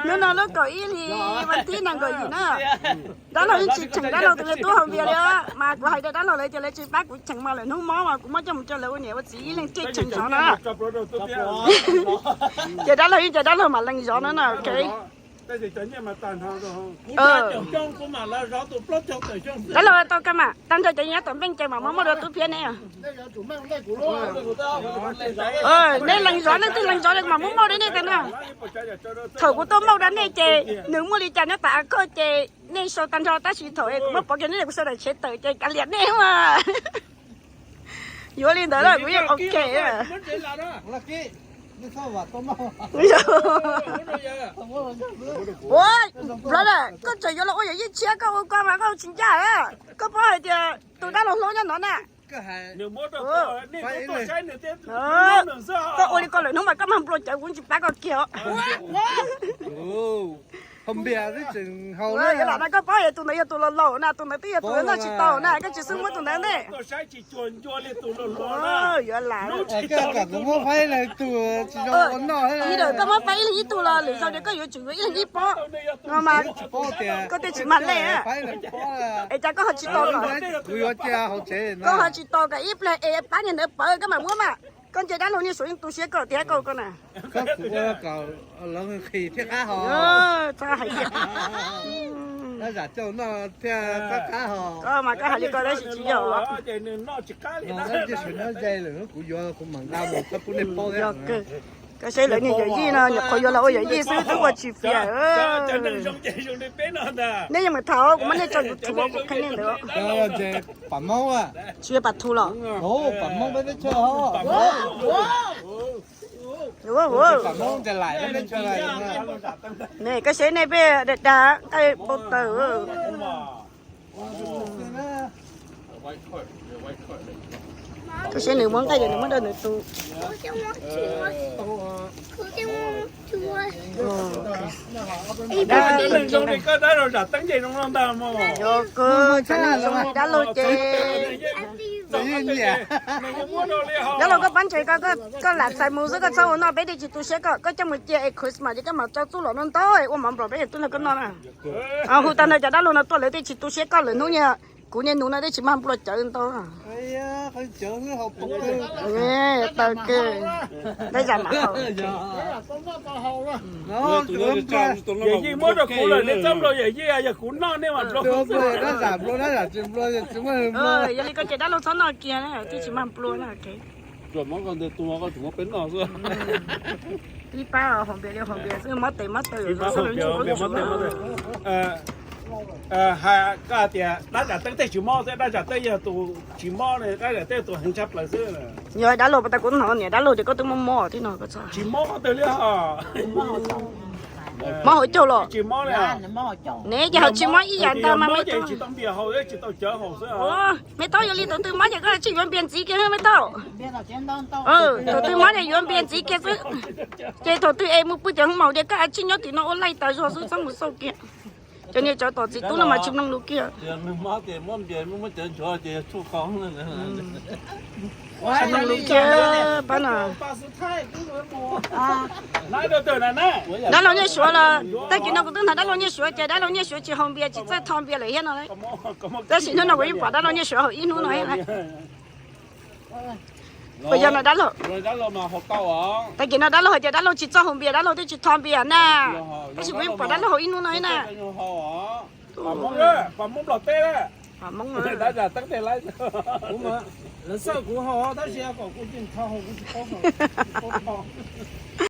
Hnub no lub kaum ib hli vas thib nees nkaum yim na. Dab laug yeej tsis cheem dab laug tus me tub Hauv Npias li os, mas kuv hais rau dab laug lawv ces lawv tsis pab kuv cheem mas lawm hnub mob mas kuv muab coj mus rau lawv ua niam ua txiv ib leeg cem cheem zov no. Ces dab laug yeej ces dab laug mam lees zov no na, ok. Dab laug tau kawg mas tag nrho cov nyob tom npeej ces mam muab muab dua tub phiab ne. Nej lees zov, nej twb lees zov mas muab muab dua nej tas na. Thaum kuv tuaj muab dua nej ces nws muaj li cas nyob tom a koj ces nej sau tag nrho, tab sis thaum kuv muab pov kiag nej kuv sau daim tsheb tawm ces kav liam nej mas. Yuav li ntawd los kuv yeej ok. Ua, brother, koj tseem yuav los ua yawm yij tshiab koj ua koj mas koj tsis ncaj. Koj paub hais tias tus dab laug hlob nyob no na. Koj ua li ko lawm hnub mas koj mag nplua cawv kuv tsis pab koj kiag os. Yuav lam no koj paub tus ntawd yog tus laus laus na, tus ntawd twb yog tus noj tsis tau na, koj tsis xub muab tus ntawd ntej. Yuav lam. Koj muab faib ib leeg ib tug los lwm zaus ces koj yuav tsum yuav ib leeg ib pob no mas. Koj tej tsis mag lej. Es cas koj ho tsis tos kom, koj ho tsis tos kom ib pliag es pab niag ntawd pawv koj mam muab mas. Koj nce dab laug niag suav yeej tu siab koj tiag koj ko na. Txhob hais tias, koj mas koj hais li ko tab sis tsis yog. Yog kawg. Koj saib lawv niag yawm yij no nyuam qhuav yuav los ua yawm yij xwb twb ua tsis fias. Nej yeej meem tham kuv muab nej tso YouTube kuv qhia nej ntawd. Tsis yog pam thu los. Ne koj saib nej peb dag dag nqaij npau taws. Koj saib nws muab nqaij ces nws muab rau nws tus. Dab laug ces, dab laug koj pab ntses ko, koj lam txais mus xwb, koj txhob ua noj, peb thiaj tsis tu siab koj. Koj coj mus cia es Christmas ces koj mam tso txuj lom no ntau ua mov nplom peb yog tub nrog koj noj na. Hu tag nrho cov dab laug no tuaj lawv thiaj tsis tu siab koj lwm hnub niag kuv niag nus no thiaj tsis mag nplua cawv ntau. Taw kawg, dab zam mam haus. Yawm yij muab rau kuv lawm, nej txhob nplua yawm yij, yog kuv noj nej mam nplua. Yog li koj ces dab laug txhob noj kiag na, twb tsis mag nplua na. Ib pab haus npias li haus npias xwb, mob tes mob taw. Hais koj tias dab tsam teb tej tsis mob xwb, dab tsam teb yog tus tsis mob, dab tsam teb tus heev tshaj plaws xwb. Yog dab laug pas tas kuv hnov niam dab laug tias koj twb mob mob thiab no. Tsis mob twg li. Mob hauv caug los? Tsis mob li. Ne ces ho tsis mob ib yam ntag mas me tub. Tsis tau npias haus, tsis tau cawv haus xwb. Me tub, yog li thaum twg mob ces koj tsis yuav npias ntxiv kiag me tub. Thaum twg mob ces yuav npias ntxiv kiag xwb. Ces thaum twg es mus pw cov hoob maum ces koj tsis nyob tim no ua laij tas zog xwb, txhob mus xauj kiag. Cov niag tsov tom txiv tub no mas tsis mloog lus kiag. Pab no. Dab laug Nyiaj Suav los, tag kis no kuv twb hnov dab laug Nyiaj Suav ces dab laug Nyiaj Suav tsis haus npias tsis txawj tho npias lawm thiab no. Tab sis hnub no kuv yeej pom dab laug Nyiaj Suav haus ib hnub no thiab. Puas yog no dab laug? Tag kis no dab laug hais tias dab laug tsis txawj haus npias, dab laug twb tsis tho npias na. Tab sis kuv yeej pom dab laug haus ib hnub no thiab na. Pom Hmoob, pom Hmoob Nplog teb. Pom Hmoob. Lawv xawj kuv haus tab sis kom kuv tsis tho haus, kuv tsis paub haus, tsis paub tho.